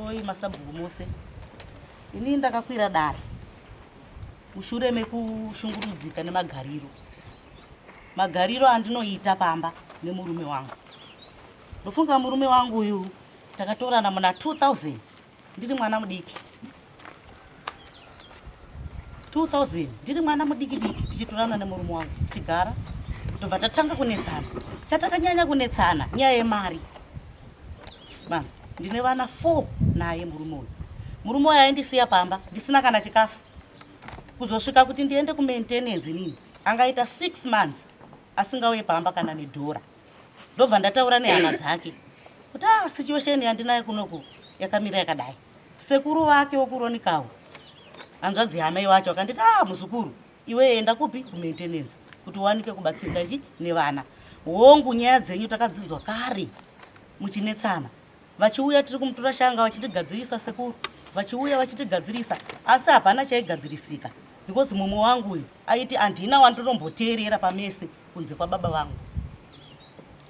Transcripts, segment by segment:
Pamusoroi masabhuku mose. Ini ndakakwira dare mushure mekushungurudzika nemagariro. Magariro andinoita pamba nemurume wangu. Ndofunga murume wangu uyu takatorana muna 2000 ndiri mwana mudiki. 2000 ndiri mwana mudiki diki tichitorana nemurume wangu tichigara tobva tatanga kunetsana. Chatakanyanya kunetsana nyaya yemari. Manzwa, ndine vana 4 naye murume uyu. Murume uyu aindisiya pamba ndisina kana chikafu. Kuzosvika kuti ndiende kumaintenance inini angaita 6 months asingauye pamba kana nedhora. Ndobva ndataura nehama dzake kuti ah, situation yandinayo kunoku yakamira yakadai. Sekuru vake wokuronikawo hanzvadzi yamai vacho akanditi ah, muzukuru iwe enda kupi kumaintenance kuti uwanike kubatsirika ichi nevana. Hongu nyaya dzenyu takadzinzwa kare muchinetsana vachiuya tiri kumutura shanga vachitigadzirisa sekuru vachiuya vachitigadzirisa asi hapana chaigadzirisika because mumwe wangu uyu aiti handina wandinomboteerera pamese kunze kwababa vangu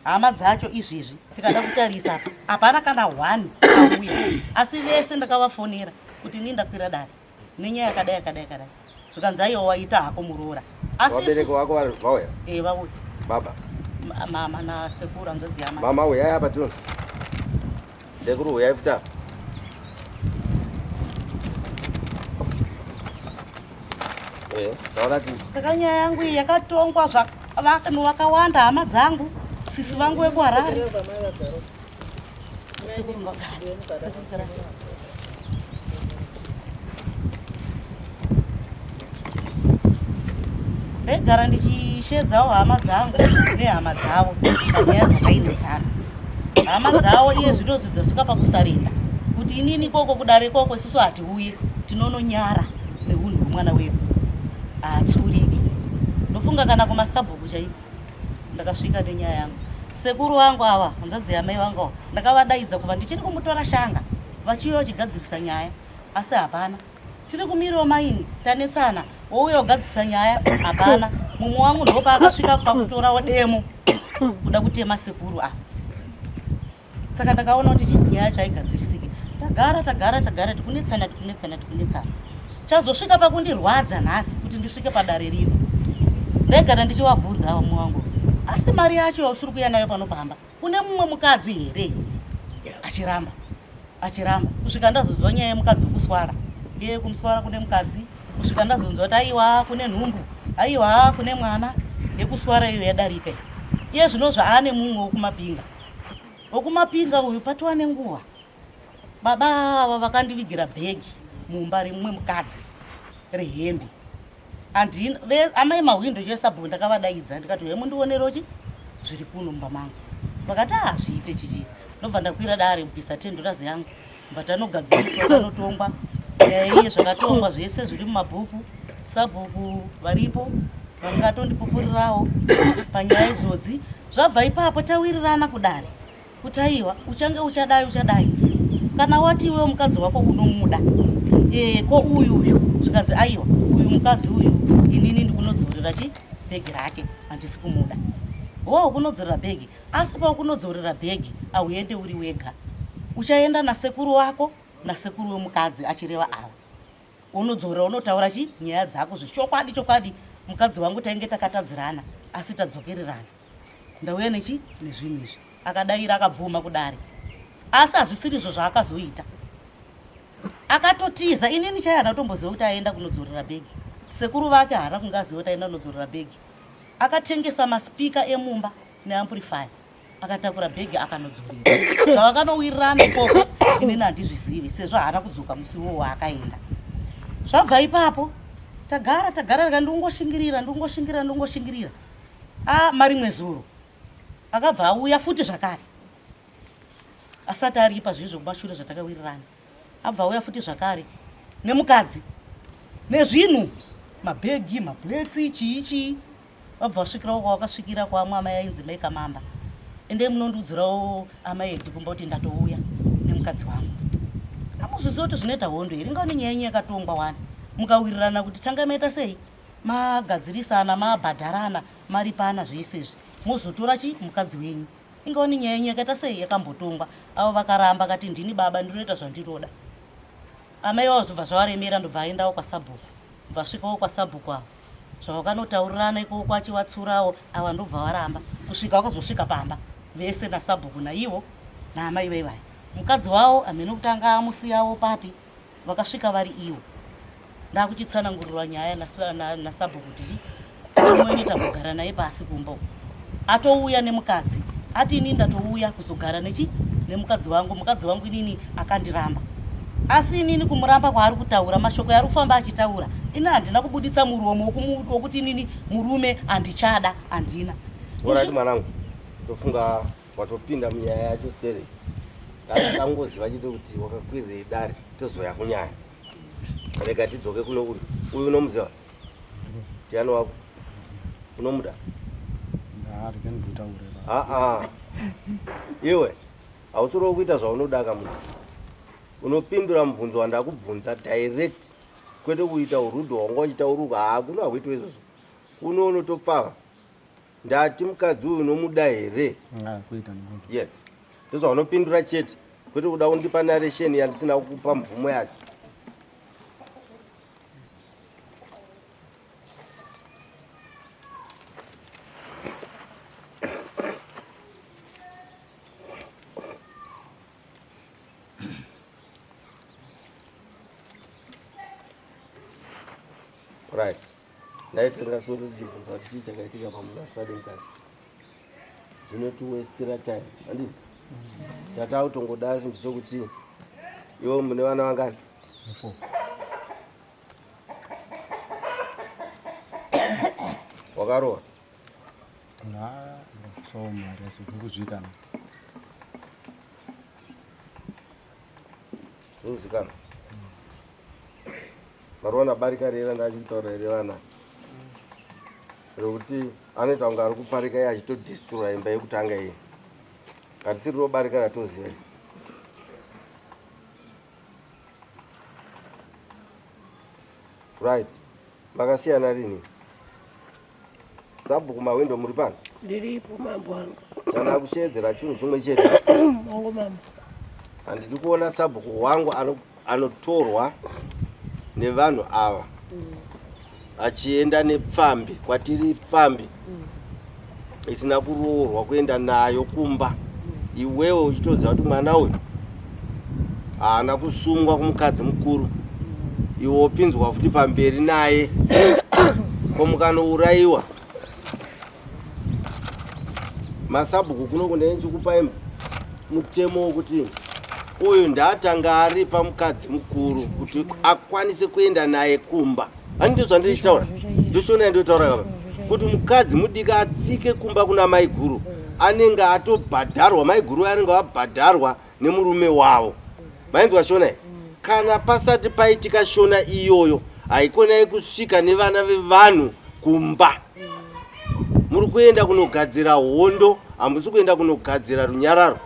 hama dzacho izvezvi tikada kutarisa hapana kana one auya asi vese ndakavafonera kuti ini ndakwira dare nenyaya yakadai yakadai yakadai zvikanzi aiwa waita hako muroora asi vabereki vako vauya eh vauya baba mama nasekuru hanzvadzi yama mama uyai apa tino sekuru uyai futi apa eh, saka nyaya yangu iyi yakatongwa vanhu vakawanda hama dzangu sisi vangu vekuharare Ndaigara ndichishedzawo hama dzangu nehama dzavo panyaya dzakainetsana. Hama dzavo iye zvino dzosvika pakusarenda kuti inini ikoko kudare ikoko isusu hatiuye tinononyara neunhu hwemwana wedu haatsuriki. Ndofunga kana kumasabhuku chaiko ndakasvika nenyaya yangu sekuru vangu ava hanzvadzi yamai vangu ava ndakavadaidza kubva ndichiri kumutora shanga vachiuya vachigadzirisa nyaya asi hapana tiri kumiriwo maini tanetsana wouya kugadzirisa nyaya hapana mumwe wangu ndopaakasvika pakutorawo demo kuda kutema sekuru ava saka ndakaona kuti nyaya yacho haigadzirisike tagara tagara tagara tikunetsana tikunetsana tikunetsana chazosvika pakundirwadza nhasi kuti ndisvike padare rino ndaigara ndichivabvunza vamwe wangu asi mari yacho yausiri kuya nayo pano pamba une mumwe mukadzi here achiramba achiramba kusvika ndazonzwa nyaya yemukadzi wekuswara iye kumuswara kune mukadzi kusvika ndazonzwa kuti aiwa kune nhumbu aiwa kune mwana yekuswara iyo yadarika iye zvino zvaane mumwe wekumapinga Wekumapinga uyu patova nenguva baba ava vakandivigira bhegi mumba remumwe mukadzi rehembe andina amai mahwindo chesabhuku ndakavadaidza ndikati uye mundionerochi zviri kuno mumba mangu vakati ahazviite ah, chichi ndobva ndakwira dare kubvisa ten dollars yangu bva tanogadziriswa tanotongwa nyaya iye zvakatongwa zvese zviri mumabhuku sabhuku varipo vangatondipupurirawo panyaya idzodzi zvabva ipapo tawirirana kudare kuti aiwa uchange uchadai uchadai kana wati iwe mukadzi wako unomuda e, ko uyu uyu zvikanzi aiwa uyu mukadzi uyu inini ndikunodzorera chi bhegi rake handisi kumuda wo kunodzorera bhegi Asi paukunodzorera bhegi hauende uri wega, uchaenda nasekuru wako nasekuru wemukadzi achireva ava. Unodzorera unotaura chi nyaya dzako zvechokwadi chokwadi, mukadzi wangu tainge takatadzirana asi tadzokererana. Ndauya nechi nezvinhu izvi. Akadaira akabvuma kudare. Asi hazvisirizvo zvaakazoita. Akatotiza inini chaiye haana kutomboziva kuti aenda kunodzorera bhegi. Sekuru vake haana kunge aziva kuti aenda kunodzorera bhegi. Akatengesa maspeaker emumba neamplifier akatakura bhegi akanodzorera zvavakanowirirana ikoko inini handizvizivi sezvo haana kudzoka musi iwowo waakaenda zvabva ipapo tagara tagara rika ndingoshingirira ndingoshingirira ndingoshingirira a ah, marimwe zuro akabva auya futi zvakare asati aripa zvinhu zvekumashure zvatakawirirana abva auya futi zvakare nemukadzi nezvinhu mabhegi mapletsi chii chii vabva vasvikirawo kwavakasvikira kwamwe amai ainzi mai kamamba endei munondiudzirawo amai edi kumba kuti ndatouya nemukadzi wangu amuzviziva kuti zvinoita hondo here ingava nenyaya yenyu yakatongwa wani mukawirirana kuti tanga maita sei magadzirisana mabhadharana maripana zvese izvi mozotora chi mukadzi wenyu. Ingaoni nyaya yenyu yakaita sei yakambotongwa. Avo vakaramba kati ndini baba ndinoita zvandinoda. Amai vavo zvobva zvavaremera ndobva aendawo kwasabhuku. Ndobva asvikawo kwasabhuku avo. Zvavakanotaurirana ikoko achivatsurawo ava ndobva varamba kusvika vakazosvika pamba vese nasabhuku naivo naamai vaivaya. Mukadzi wavo hameno kuti anga amusiyawo papi vakasvika vari ivo. Ndakuchitsanangurirwa nyaya nasabhuku kuti chii umweni tambogara naye pasi kumba uko atouya nemukadzi ati inini ndatouya kuzogara nechi nemukadzi wangu mukadzi wangu inini akandiramba asi inini kumuramba kwaari kutaura mashoko yaari kufamba achitaura ini handina kubuditsa muromo wokuti inini murume handichada handina Alright mwanangu ndofunga watopinda munyaya yacho sterek kana tangoziva chete kuti wakakwirirei dare tozoya kunyaya rega tidzoke kuno uyu uyu unomuziva ndiani wako unomuda aa iwe hausiriwo kuita zvaunoda ka munhu unopindura mubvunzo wandakubvunza direct kwete kuita urudhi wanga uchiita uruka haa kuno hakuitwa izvozvo kuno unotopfava ndati mukadzi uyu unomuda here yes ndozvaunopindura chete kwete kuda kundipa narration yandisina kukupa mvumo yacho Right. Ndaitenga soro ndichibvunza kuti chii chakaitika pamunhu asade mukadzi. Zvinotiwestira time, handiti? Chatakutongoda ndechekuti iwe mune vana vangani? Four. Wakaroora? Ndakapisawo mari asi kuzvikana. Zvinozikanwa. Mariona barika rera ndachitaura here vana rekuti anoita kunge ari kuparika iye achitodestroya imba yekutanga iyi harisiri robarika ratoziva right makasiyana rini Sabhuku mahwindo muri pano? Ndiripo mambo wangu. Kana kusheedzera chinhu chimwe chete. Wangu mambo. Handidi kuona sabhuku wangu anotorwa nevanhu ava achienda nepfambi kwatiri pfambi isina kuroorwa kuenda nayo kumba iwewe uchitoziva kuti mwana uyu haana kusungwa kumukadzi mukuru iwe wopinzwa futi pamberi naye ko mukanourayiwa masabhuku kuno kune ndichikupai mutemo wekuti uyu ndaatanga aripa mukadzi mukuru kuti akwanise kuenda naye kumba ani ndizvo zvandichitaura ndoshona yandotaura kava kuti mukadzi mudiki atsike kumba kuna maiguru anenge atobhadharwa maiguru anenge abhadharwa nemurume wavo mainzwa shona iyi kana pasati paitika shona iyoyo haikonai kusvika nevana vevanhu kumba muri kuenda kunogadzira hondo hamusi kuenda kunogadzira runyararo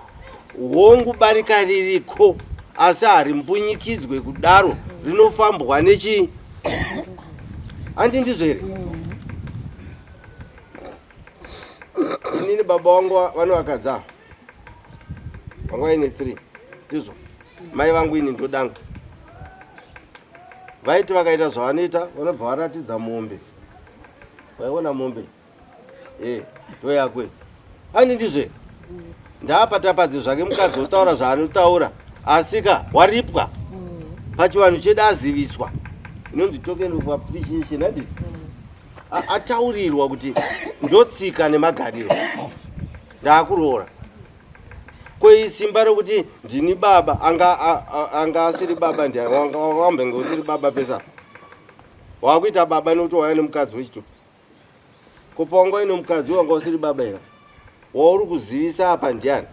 hongu barika ririko asi harimbunyikidzwe kudaro rinofambwa nechii handi ndizvo here inini baba vangu vane vakadzi ava vanga vaine 3 ndizvo mai vangu ini ndodanga vaiti vakaita zvavanoita vanobva varatidza mombe vaiona mombe e ndoyakwe ani ndizvo here ndaapatapadze zvake mukadzi otaura zvaanotaura asika waripwa pachivanhu chedu aziviswa inonzi token of appreciation handiti ataurirwa kuti ndotsika nemagariro ndaakuroora ko simba rekuti ndini baba anga anga asiri baba ndiani wambenge usiri baba pesa wakuita baba nekuti wauya nemukadzi wechito ko pawanga uine mukadzi wanga usiri baba here wauri kuzivisa apa ndiani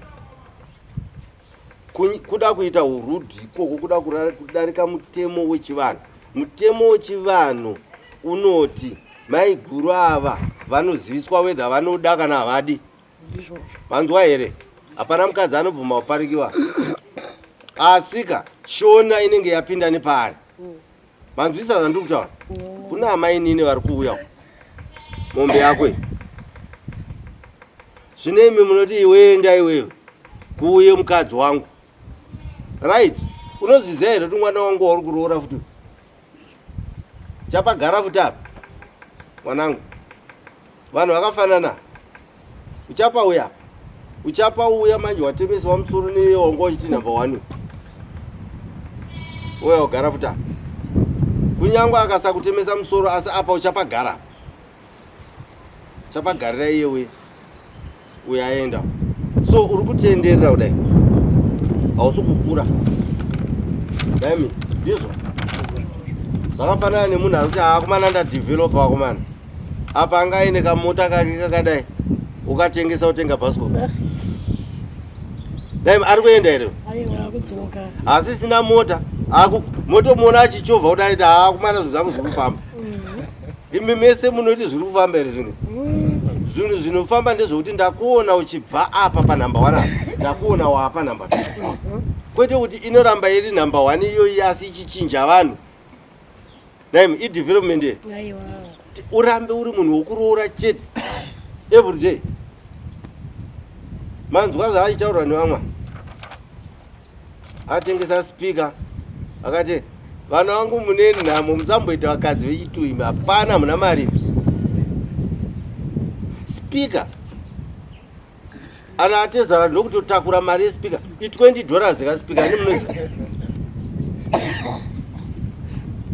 kuda kuita urudhi ikoko kuda kudarika mutemo wechivanhu mutemo wechivanhu unoti maiguru ava vanoziviswa wedha vanoda kana havadi vanzwa here hapana mukadzi anobvuma kuparikiwa asika shona inenge yapinda nepaari manzwisa zvandiri kutaura kuna amainini vari kuuya mombe yako iyi Zvino imi munoti iwe enda iwewe kuuye mukadzi wangu. Right. Unozviziva here kuti mwana wangu wauri kuroora futi? Chapagara futi apa. Mwanangu. Vanhu vakafanana. Uchapa uya. Uchapa uya manje watemeswa musoro neiye wanga uchiti number 1. Uya ugara futi apa. Kunyangwe akasakutemesa musoro asi apa uchapagara. Chapagarira iye uye. Uyo aenda. So uri kutenderera kudai. Hausi kukura. Dai ndizvo. Zvakafanana nemunhu ari kuti akomana ndadevelopa akomana. Apa anga aine kamota kake kakadai. Ukatengesa utenga bhasikoro. Dai ari kuenda here? Asi sina mota. Aku motomuona achichovha kudai akomana zvinhu zvangu zviri kufamba. Imi mese munoti zviri kufamba here zvinhu? Zvinhu zvinofamba ndezvekuti ndakuona uchibva apa panhamba one apa, ndakuona waapa nhamba two. Kwete kuti inoramba iri nhamba one iyoyi asi ichichinja vanhu. Naimi idevelopment here? Urambe uri munhu wokuroora chete every day. Manzwa zvaachitaurwa nevamwe. Atengesa speaker akati vana vangu mune nhamo musamboita vakadzi vechituimi hapana muna mari. Speaker ana atezvara ndokutotakura mari yespeaker i 20 dollars ka speaker ani munoziva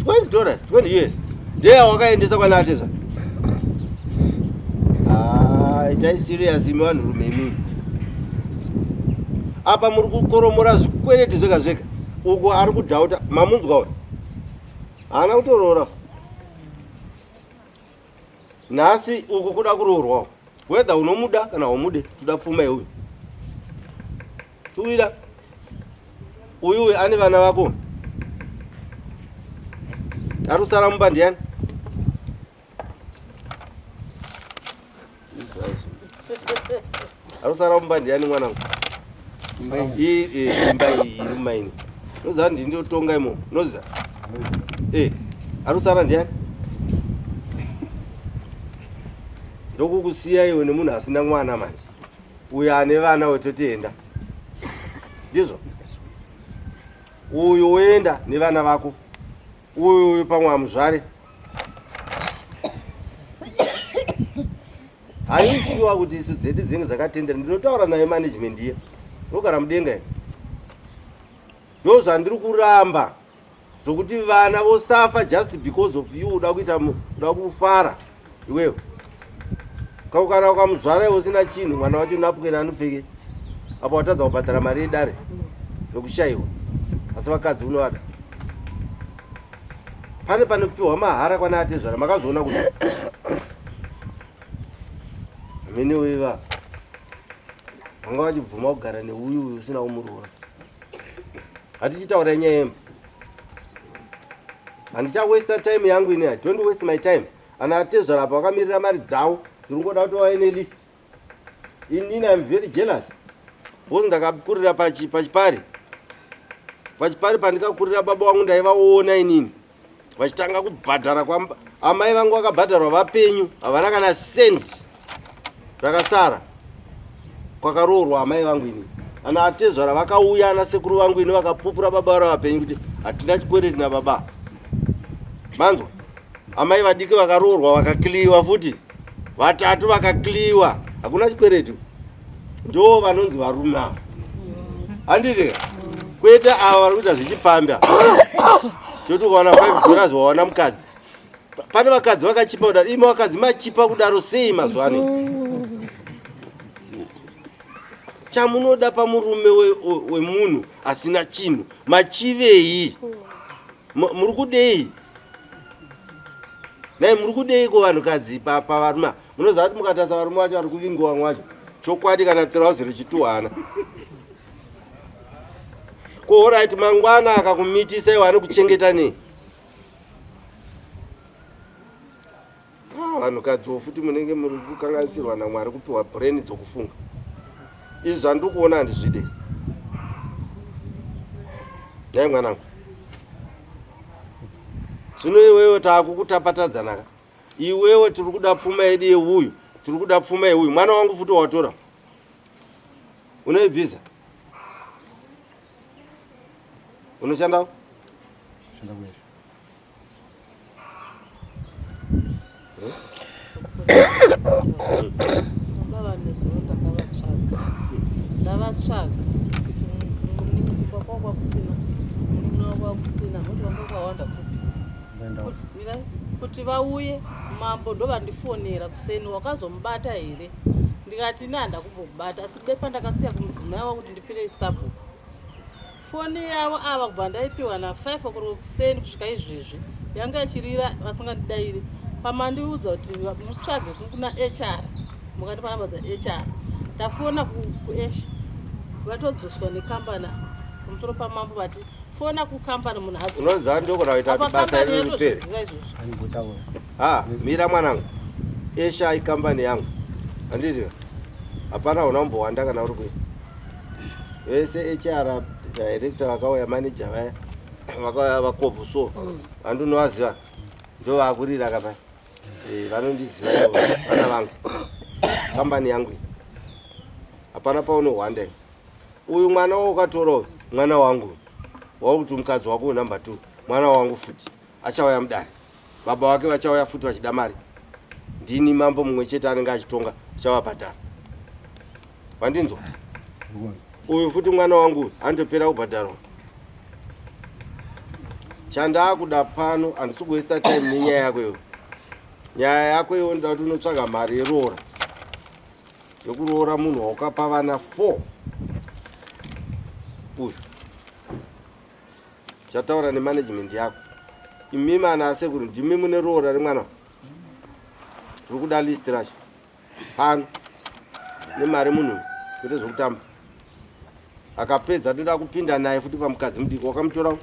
20 dollars 20 us ndeya wakaendesa kwana atezvara. Ah, itai serious imi vanhurume imimi. Apa muri kukoromora zvikwereti zvega zvega. Uko ari kudhauta mamunzwa uyu. Haana kutoroora. Nhasi uku kuda kuroorwa. Whether unomuda kana umude, toda pfuma yeuyu. Tuida. Uyu uyu ane vana vako. Ari kusara mumba ndiani? Arusara mumba ndiani mwanangu? Imba iyi iri mumaini. Unoziva ndini ndotonga imomo. Unoziva? Eh, arusara ndiani? Ndokukusiya iwe nemunhu asina mwana manje. Uyo ane vana wetotienda. Ndizvo? Uyo woenda nevana vako. Uyu uyu pamwe amuzvare. Haishuwa kuti isu dzedu dzinenge dzakatendera. Ndinotaura naye management iya. Ndogara mudenga ini. Ndozvandiri kuramba zvokuti vana vosafa just because of you uda kuita uda kufara iwewe. Kana ukamuzvara iwe usina chinhu mwana wacho napukeni anopfeke apa watadza kubhadhara mari yedare nokushaiwa asi vakadzi unovada. Pane panopiwa mahara kwana atezvara makazviona kuti mene weva vanga vachibvuma kugara neuyu uyu usina kumuroora. Hatichitaura nyaya yemba. Handichawesta time yangu ini. I don't waste my time. Ana atezvara apa vakamirira mari dzavo. Ndiri kungoda kuti vave nelist. Inini I'm very jealous. Because ndakakurira pachipari. Pachipari pandikakurira baba vangu ndaivaona inini. Vachitanga kubhadhara kwa amai vangu vakabhadharwa vapenyu havana kana cent rakasara kwakaroorwa amai vangu inini. Ana atezvara vakauya ana sekuru vangu ini vakapupura baba vari vapenyu kuti hatina chikwereti nababa. Manzwa? Amai vadiki vakaroorwa vakakliwa futi. Vatatu vakakliwa. Hakuna chikwereti. Ndo vanonzi varume ava. Handiti? Kwete ava vari kuita zvichipfambi ava. Choti ukawana 5 dollars wawana mukadzi. Pane vakadzi vakachipa kudaro. Imi vakadzi machipa kudaro sei mazuva ano? Chamunoda pamurume wemunhu asina chinhu machivei? Muri kudei? Nhai muri kudeiko vanhukadzi pavarume? Munoziva kuti mukatarisa varume vacho vari kuvingiwa vamwe vacho. Chokwadi kana tirauzi richituhana. Ko alright mangwana akakumitisa iwe anokuchengeta nei? Ah, vanhukadziwo futi munenge muri kukanganisirwa naMwari kupiwa brain dzokufunga. Izvi zvandiri kuona handizvide. Nhai mwanangu. Zvino iwewe taakukutapatadzanaka. Iwewe tiri kuda pfuma yedu yeuyu, tiri kuda pfuma yeuyu. Mwana wangu futi watora. Unoibvisa? Unoshandawo? Shanda kweshe. Baba nezuro ndakavatsvaga. Ndavatsvaga. Kumba kwavo kwakusina. Munin'ina wavo kwakusina. Moti vanga kwawanda kupi? Mirai. Kuti vauye mambo ndovandifonera kuseni wakazomubata here? Ndikati ini handakumbomubata asi bepa ndakasiya kumudzimai wangu kuti ndipire sabhuku. Foni yavo ava kubva ndaipiwa na 5 o'clock kuseni kusvika izvezvi yanga ichirira vasingandidairi. Pamandiudza kuti mutsvage kuna HR mukandipa namba dza HR ndafona kuAsh vatodzoswa nekambani pamusoro pamambo vati fona kukambani munhu adzoka. Unoziva ndokona kuita kuti basa iri ripere. Ha, mira mwanangu. Esha ikambani yangu. Handiti hapana unombowanda kana uri kuita. Vese HR director vakauya manager vaya vakauya vakobvu so vandonovaziva ndovakurira kapa eh, vanondiziva ivo vana vangu kambani yangu iyi hapana paunohwanda uyu mwana waukatora uyu mwana wangu wakuti mukadzi wako number 2 mwana wangu futi achauya mudare baba vake vachauya futi vachida mari ndini mambo mumwe chete anenge achitonga uchavabhadhara vandinzwa uyu futi mwana wangu andopera kubhadharwa chandaakuda pano handisi kuwesta time nenyaya yako iwe nyaya yako iwe ndoda kuti unotsvaga mari yeroora yekuroora munhu waukapa vana 4 uyu chataura nemanagement yako imimi ana asekuru ndimi mune roora remwana tiri kuda list racho pano nemari munhu kwete zvekutamba akapedza toda kupinda naye futi pamukadzi mudiki wakamutora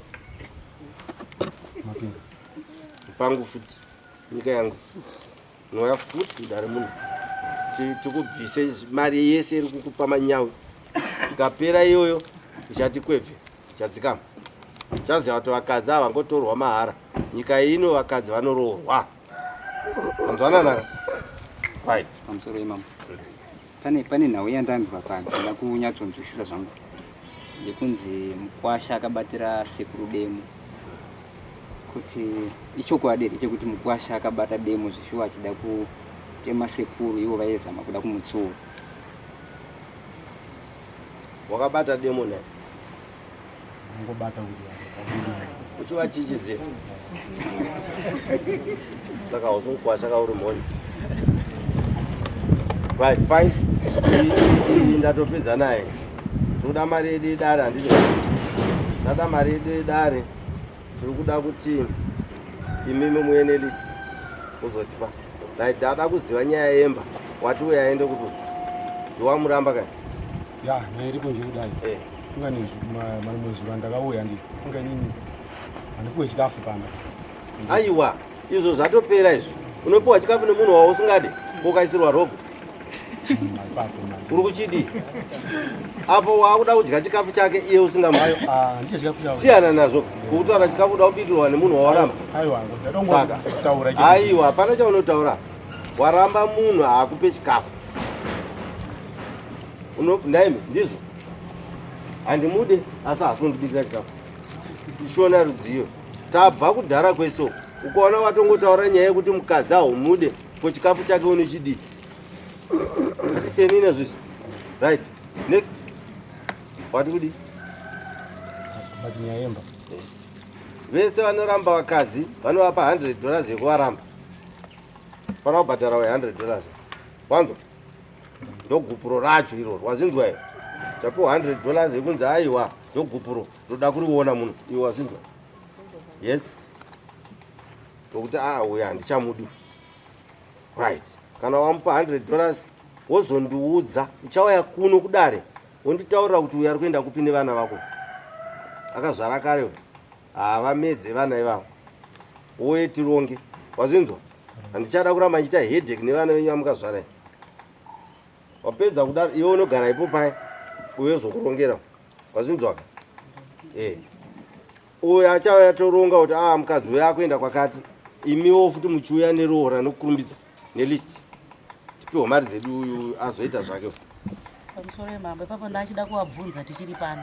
pangu futi nyika yangu Nouya futi mudare muno tikubvise mari yese iri kukupa manyawi ikapera iyoyo uchati kwebve chadzikama chaziva kuti vakadzi ava vangotorwa mahara nyika ino vakadzi vanoroorwa anzwanana right pamusoro imamo pane pane nhau yandanzwa pano nda kunyatsonzwisisa zvangu yekunzi mukwasha akabatira sekuru demo kuti ichokwadi here chekuti mukwasha akabata demo zvishuwa achida kutema sekuru ivo vaizama kuda kumutsiura wakabata demo naye Angobata kuti uchivachichidzira saka hausi ka uri mhondi right fine iyi ndatopedza naye toda mari yedu yedare handiti tada mari yedu yedare tiri kuda kuti imimi muye nelist muzotipa right ndada kuziva nyaya yemba wati uya aende kuti ndiwamuramba kani ya nyaya iripo nje kudai eh. Funga marimwe zuva ndakauya ndi funga inini handipuwe chikafu pamba. Aiwa izvo zvatopera izvo unopiwa chikafu nemunhu wawo usingade ukaisirwa rogo uri kuchidii apo waakuda kudya chikafu chake iye usingamusiyana ah, nazvo kukutaura chikafu uda kubikirwa nemunhu wawaramba saka aiwa hapana chaunotaura waramba munhu haakupe chikafu Ndaimi ndizvo handimude asi haasi kundibikira chikafu ishona rudziyo tabva kudhara kwese uko ukaona watongotaura nyaya yekuti mukadzi ahumude ko chikafu chake unochidii atiseni nezvizvi right next wati kudii but nyaya yemba vese vanoramba vakadzi vanovapa 100 dollars yekuvaramba fana kubhadhara we 100 dollars wanzwa ndogupuro racho iroro wazinzwa here chapiwa 100 dollars yekunzi aiwa ndogupuro ndoda kuriona muno iwe wazinzwa yes ndokuti a ah, uyo handichamudi right kana wamupa 100 dollars wozondiudza uchauya kuno kudare wonditaurira kuti uyo ari kuenda kupi nevana vako akazvara kare havamedze vana ivavo woye tironge wazinzwa handichada kuramba ndichiita headache nevana venyu vamukazvara wapedza kudaro iwe unogara ipo paya uye uzokurongera wazvinzwaka eh uyo achauya toronga kuti ah mukadzi uyo akuenda kwakati imiwo futi muchiuya neroora nokukurumbidza nelist tipiwa mari dzedu uyu azoita zvake. Pamusoro yemambo ipapo ndachida kuvabvunza tichiri pano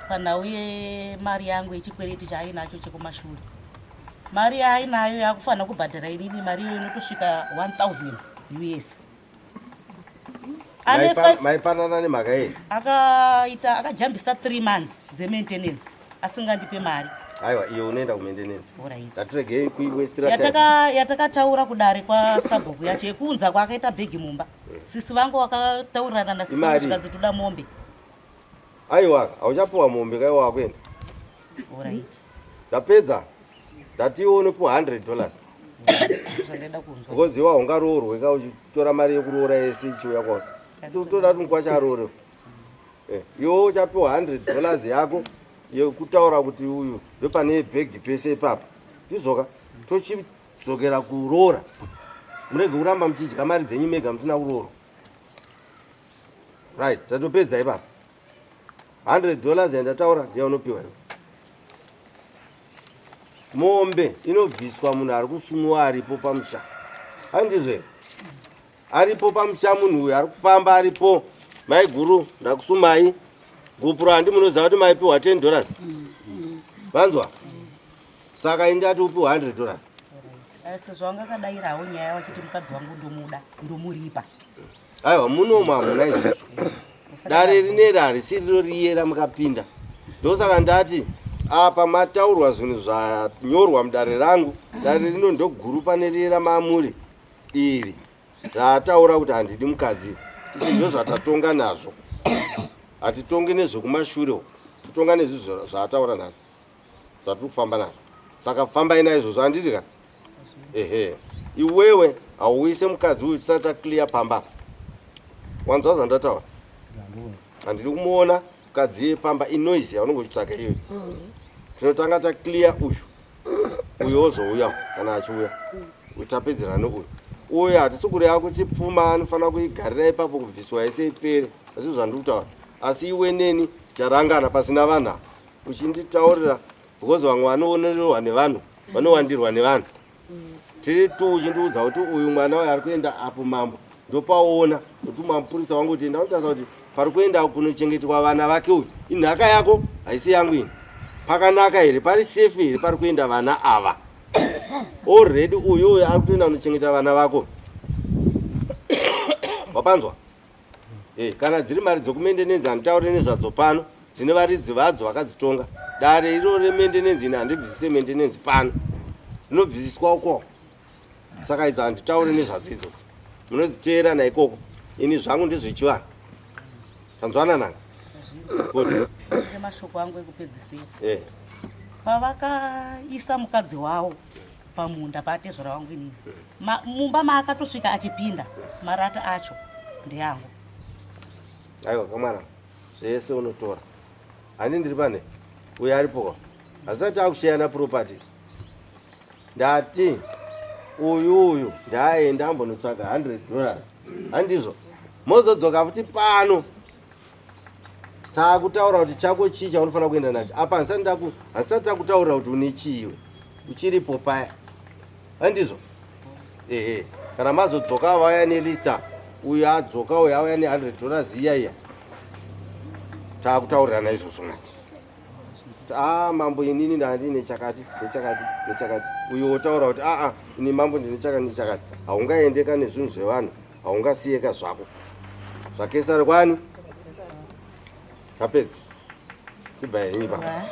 panhau yemari yangu yechikwereti chaainacho chekumashure. Mari yaainayo yakufanira kubhadhara inini mari iyoyo inotosvika 1000 US. Ane Maipanana nemhaka yei? Akaita akajambisa 3 months dzemaintenance asingandipe mari. Aiwa, iyo unoenda kumaintenance. Alright. Ngatiregei kuiwestira time. Yatakataura kudare kwasabhuku yacho yekuunza kwaakaita bhegi mumba. Sisi vangu vakataurirana nasisi vangu Imari. zvikanzi toda mombe. Aiwa, hauchapiwa mombe kaiwa wakuenda. Alright. Ndapedza. Ndati iwe unopiwa 100 dollars. Zvandaida kunzwa. Because iwe haungaroorwe ka uchitora mari yekuroora yese ichiuya kwauri. Toda kuti mukwasha aroore. Eh, iwe uchapiwa 100 dollars yako yekutaura kuti uyu ndopane bhegi pese ipapa. Ndizvoka tochidzokera kuroora. Murege kuramba muchidya mari dzenyu mega musina kuroorwa. Right, tatopedza ipapa. 100 dollars yandataura ndiyo unopiwa iwe. Mombe inobviswa munhu ari kusumiwa aripo pamusha. Handizvo here? Aripo pamusha munhu uyu ari kufamba aripo. Maiguru ndakusumai. Gupuro handi munoziva kuti maipiwa 10 dollars. Vanzwa? Saka ini ndati upiwa 100 dollars. Sezvo wanga akadairawo nyaya wachiti mukadzi wangu ndomuda ndomuripa. Aiwa munomu hamuna izvozvo. Dare rineri harisiriro riyera mukapinda. Ndosaka ndati apa mataurwa zvinhu zvanyorwa mudare rangu. Dare rino ndoguru pane riyera mamuri iri raataura kuti handidi mukadzi. Izvi ndozvatatonga nazvo. Hatitongi nezvekumashure uku. Totonga nezvizvo zvaataura nhasi. Zvatiri kufamba nazvo. Saka fambai naizvozvo handiti ka? Ehe. Iwewe hauise mukadzi uyu tisati taclear pamba. Wanzwa zvandataura? Handidi kumuona mukadzi iye pamba inoise yaunenge uchitsvaga iyoyo. Tinotanga taclear uyu. Uyu ozouya kana achiuya. Tapedzerana neuyu. Uyu hatisi kureva kuti pfuma anofanira kuigarira ipapo kubviswa yese ipere. Asi zvandiri kutaura. Asi iwe neni ticharangana pasina vanhu ava. Uchinditaurira because vamwe vanoonererwa nevanhu, vanowandirwa nevanhu. Tiri tu uchindiudza kuti uyu mwana uyu ari kuenda apo mambo. Ndopaona kuti mapurisa wangu kuti ndanotarisa kuti pari kuenda kunochengetwa vana vake uyu. Inhaka yako haisi yangu ini. Pakanaka here? Pari safe here pari kuenda vana ava? Already uyu uyu ari kutoenda kunochengeta vana vako. Wapanzwa? Kana dziri mari dzekumendenenzi handitaure nezvadzo pano, dzine varidzi vadzo vakadzitonga. Dare iro remendenenzi ini handibvisise mendenenzi pano, rinobvisiswa uko. Saka idzo handitaure nezvadzo idzodzo, munodziteera naikoko. Ini zvangu ndezvechivanhu. Tanzwana nanga? Good. Mashoko angu ekupedzisira. Pavakaisa mukadzi wavo pamunda paatezvara wangu inini, mumba maakatosvika achipinda marata acho ndeangu. Aiwa kamwana, zvese unotora. Handi ndiri pane uyo aripo asati akusheyana property. Ndati uyu uyu ndaaenda ambonotsvaga 100 dollars. Handizvo? Mozodzoka futi pano. Takutaura kuti chako chii chaunofanira kuenda nacho. Apa handisati takutaurira kuti une chii iwe. Uchiripo paya. Handizvo? Ehe. Kana mazodzoka vauya nelista, uyu adzoka uyu auya ne 100 dollars iya iya. Takutaurirana izvozvo manje. Mambo inini ndandine chakati nechakati nechakati. Uyu wotaura kuti ini mambo ndine chakati nechakati. Haungaendeka nezvinhu zvevanhu, haungasiyeka zvako. ZvaKesari kwani? Tapedza. Chibva henyu baba.